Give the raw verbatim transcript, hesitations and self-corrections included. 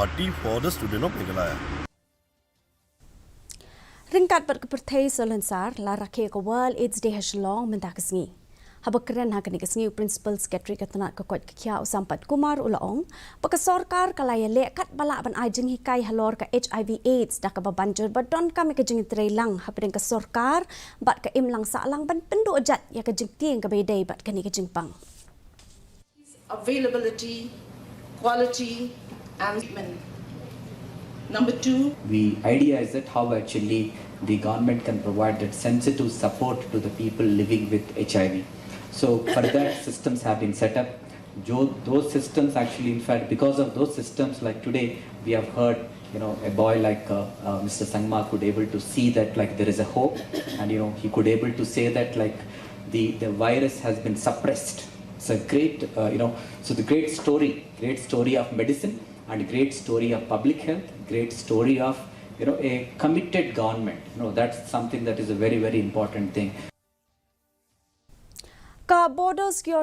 Party for the student of Meghalaya. Ryngkat bad ka pyrthei Salonsar la rakhe ka World AIDS Day ha Shillong mynta ka sngi. Haba kren ha kane ka sngi u Principal Secretary ka tnat ka koit ka khiah u Sampat Kumar u la ong ba ka sorkar ka la ïaleh katba lah ban ai jinghikai halor ka HIV AIDS da kaba ban jur ba donkam ïa ka jingtreilang hapdeng ka sorkar bad ka imlang sahlang ban pynduh jait ïa ka jingtieng kaba ïadei bad kane ka jingpang. Availability, quality, and treatment. Number two, The idea is that how actually the government can provide that sensitive support to the people living with HIV. So for that, systems have been set up. Jo- Those systems actually, in fact, because of those systems, like today, we have heard, you know, a boy like uh, uh, Mister Sangma could able to see that like there is a hope, and you know he could able to say that like the the virus has been suppressed. It's a great, uh, you know, so the great story, great story of medicine, and great story of public health, great story of, you know, a committed government. You know, that's something that is a very, very important thing. Ka Border Secure